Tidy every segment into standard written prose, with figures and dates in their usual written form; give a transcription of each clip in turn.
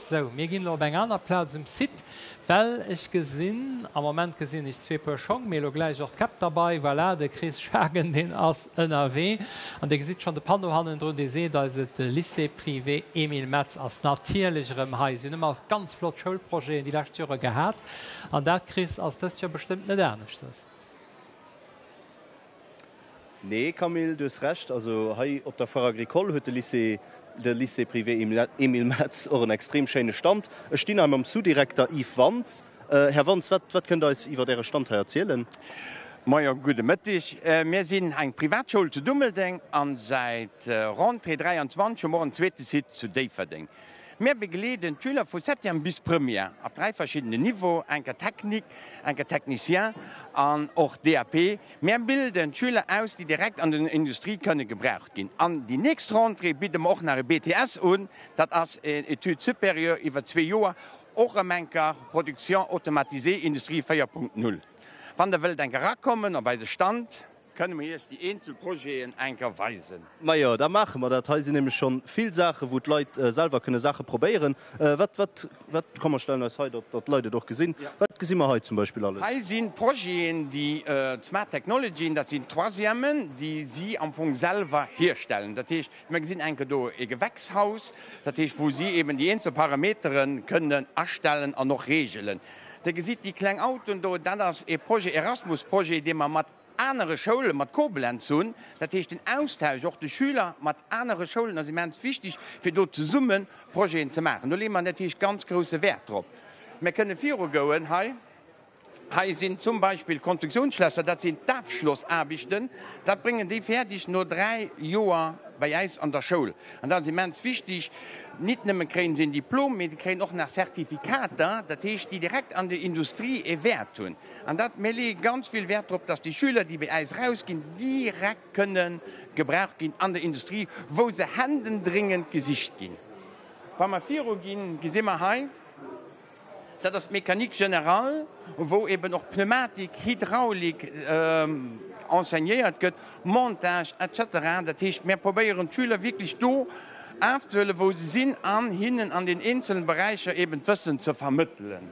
Sou, mir ginn elo op eng aner Plaz um Site, well ech gesinn, am Moment gesinn ech zwee Puer Schong, mee elo gläich och d'Käpp derbei. Voilà, de Chris Schagen, deen ass ënnerwee. An Dir gesitt schonn de Panneau hannendrun, dee seet eis et, de Lycée privé Emile Metz ass natierlech erëm hei. Si hunn ëmmer ganz flott Schoulprojeten déi lescht Jore gehat. An dat, Chris, ass dëst Joer bestëmmt net aneschters. Nee Camille, du hues Recht. Also hei op der Foire Agricole huet de Lycée, de Lycée privé Emile Metz och en extrem schéine Stand. Ech stinn hei mam Sous-Direkter Yves Wantz. Här Wantz, wat, wat kënnt Der eis iwwert Äre Stand hei erzielen? Majo, gudde Mëtteg. Mir sinn eng Privatschoul zu Dummeldeng an säit Rentrée 23 hu mer och en zweete Site zu Déifferdeng. Mir begleeden d'Schüler vu Septième bis Première op 3 verschiddenen Niveauen, enker Technique, enker Technicien an och DAP. Mär bilden d'Schüler aus, déi direkt an den Industrie kënne gebraucht ginn. An déi nächst Rentrée bidde mer och nach e BTS un, dat ass en Études supérieures iwwer zwee Joer, och erëm enker Production automatisée, Industrie 4.0. Wann Der wëllt enker erakommen op eise Stand, Kënne mer Iech déi eenzel Projeten enker weisen? Majo, da maache mer dat. Hei sinn nämlech schonn vill Saachen, wou d'Leit selwer kënne Saache probéieren. Wat, wat, wat, komm mer stellen eis hei, datt d'Leit et och gesinn. Wat gesi mer hei zum Beispill alles? Hei si Projeten, déi d'Smart Technologyen, dat sinn Troisièmen, déi si am Fong selwer hierstellen. Dat heescht, mer gesinn enke do e Gewächshaus, dat heescht, wou si eben déi eenzel Parametere kënnen astellen an och reegelen. Dir gesitt déi kleng Autoen do, dat ass e Projet, Erasmus-Projet, dee mer mat anere Schoule mat Koblenz hunn. Dat heescht, den Austausch och de Schüler mat anere Schoulen ass immens wichteg, fir do zesumme Projeten ze maachen. Do leeë mer natierlech ganz grousse Wäert drop. Mir kënne virugoen hei. Hei sinn zum Beispill Konstruktionsschlässer, dat sinn d'Afschlossaarbechten. Dat bréngen déi fäerdeg no 3 Joer bei äis an der Schoul. An dat ass immens wichteg. Nit nëmme kréien si en Diplom, mee si kréien och nach Zertifikater, dat heescht, déi direkt an der Industrie e Wäert hunn. An dat, mir leeë ganz vill Wäert drop, dass déi Schüler, déi bei äis erausginn, direkt kënne gebraucht ginn an der Industrie, wou se händendringend gesicht ginn. Wa mer viruginn, gesi mer hei, dat ass d'Mécanique générale, wou eben och Pneumatik, Hydraulik enseignéiert gëtt, Montage et cetera. Dat heescht, mir probéieren d'Schüler wierklech do afzehuelen, wou se sinn an hinnen an den eenzelen Beräicher eben d'Wëssen ze vermëttelen.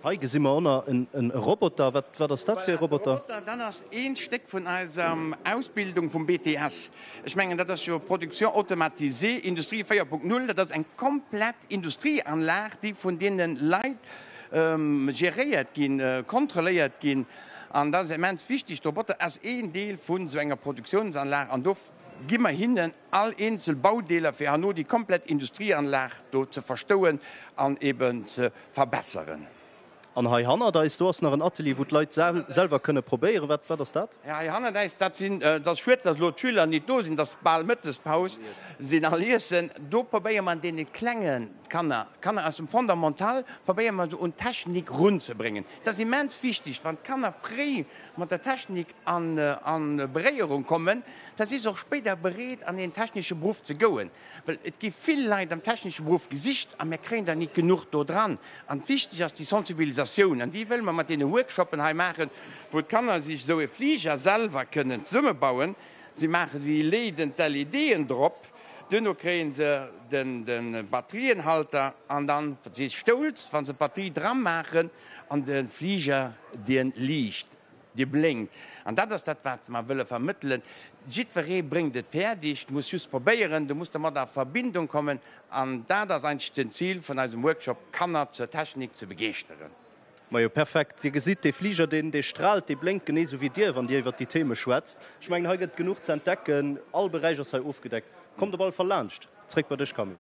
Hei gesi mer och nach en Roboter. Wat ass dat fir e Roboter? Voilà, de Roboter, dat ass ee Stéck vun eiser Ausbildung vum BTS. Ech mengen, dat ass jo Production automatisée, Industrie 4.0. Dat ass eng komplett Industrieanlag, déi vun deene Leit geréiert ginn, kontrolléiert ginn. An dat ass immens wichteg. De Roboter ass een Deel vun esou enger Produktiounsanlag an do gi mer hinnen all eenzel Baudeeler, fir herno déi komplett Industrieanlag do ze verstouen an eben ze verbesseren. An hei hannert eis, do ass nach en Atelier, wou d'Leit selwer kënne probéieren. Wat, wat ass dat? Ja, hei hannert äis, dat sinn, et ass schued, dass elo d'Schüler nit do sinn, et ass bal Mëttespaus, sinn all iessen. Do probéiere mer deene klenge Kanner, Kanner aus dem Fondamental, probéiere mer se un d'Technik runzebréngen. Dat ass immens wichteg, wann d'Kanner fréi mat der Technik an Beréierung kommen, da si se och spéider bereet, an een technesche Beruff ze gouen. Well et gi vill Leit am technesche Beruff gesicht a mir kréien der nit genuch do dran. An wichteg ass déi Sensibilisatioun an déi wëlle mer mat deene Workshoppen hei maachen, wou d'Kanner sech esou e Fliger selwer kënnen zesummebauen. Si maache, si leeden d'LEDen drop, duerno kréie se de Batterienhalter an dann si stolz, wa se d'Batterie dramaachen an de Fliger dee liicht. Dir blénkt. An dat ass dat, wat mer wëlle vermëttelen. Jiddweree bréngt et fäerdeg, du muss just probéieren, du muss dermat a Verbindung kommen. An dat ass eigentlech den Zil vun eisem Workshop, Kanner zur Technik ze begeeschteren. Majo, perfekt. Dir gesitt, dee Fliger, deen, dee straalt, dee blénkt genee sou wéi Dir, wann Dir iwwert déi Theme schwätzt. Ech mengen, hei gëtt genuch ze entdecken. All Beräich ass hei ofgedeckt. Kommt op alle Fall laanscht. Zréck bei dech, Camille.